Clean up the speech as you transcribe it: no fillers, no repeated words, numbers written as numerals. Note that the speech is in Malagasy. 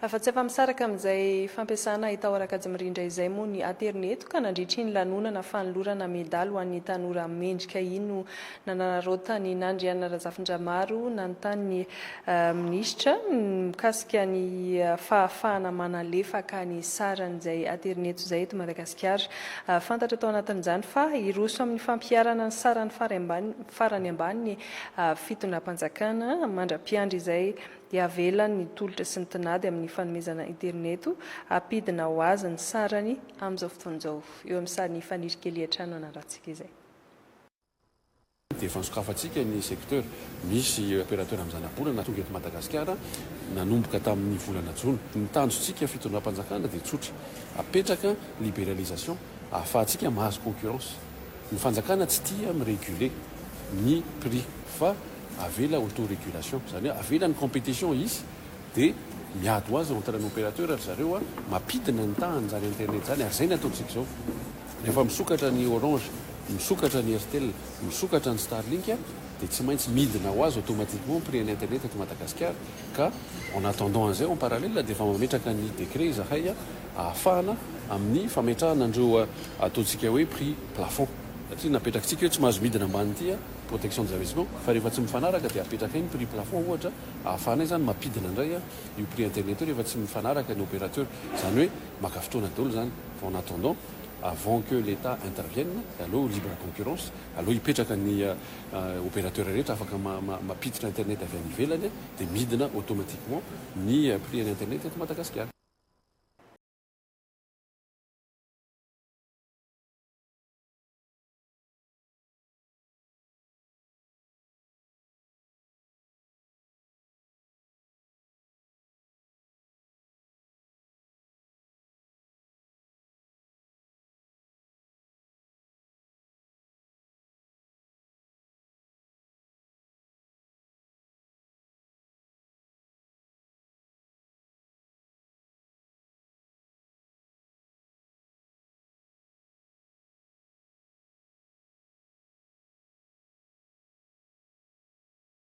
Fa tsy afa-misaraka amin'izay fampiasana haitao ara-kajy mirindra izay moa ny aterineto, ka nandritra iny lanonana fanolorana medaly ho an'ny tanora mendrika iny no nanararaotan'i Nandrianina Razafindramaro nanontany ny minisitra mikasika ny fahafahana manalefaka ny saran'izay aterineto izay eto Madagasikara. Fantatra tao anatin'izany fa hiroso amin'ny fampiharana ny sarany farany ambany ny fitondram-panjakana mandra-piandry izay dia avela ny tolotra sy ny tinady amin'ny fanomezana interneto hampidina ho azy ny sarany amin'izao fotoana izao. Eo amin'ny sarin'i Faniry Kely hatrany no anarahantsika izay. Dia efa nosokafantsika ny secteur. Misy opérateur amin'ny zanabolana tonga eto Madagasikara nanomboka tamin'ny volana jona. Ny tanjontsika fitondram-panjakana dia tsotra, apetraka libéralisation ahafahantsika mahazo concurrence. Ny fanjakana tsy tia mi-réguler ny prix fa avela auto-régulation, izany hoe avela ny compétition hisy dia miady ho azy entre ny opérateur ry zareo mampidina ny tahan'izany internet izany ary izay ny ataontsika izao. Rehefa misokatra ny Orange, misokatra ny Airtel, misokatra ny Starlink dia tsy maintsy midina ho azy automatiquement ny prix an'ny internet eto Madagasikara ka en attendant an'izay en parallèle dia efa mametraka ny décret izahay ahafahana amin'ny fametrahana an'ireo ataontsika hoe prix plafond satria napetrakitsika hoe tsy mahazo midina ambanin'ity protection des investissements fa rehefa tsy mifanaraka dia apetrakay ny prix plafond ohatra ahafahanay izany mampidina indray io prix internet io rehefa tsy mifanaraka ny opérateur izany hoe maka fotoana daholo izany fa en attendant avant que l'Etat intervienne aleo libre concurrence aleo hipetraka ny opérateur rehetra afaka mampiditra internet avy any ivelany dia midina automatiquement ny prix an'ny internet eto Madagasikara.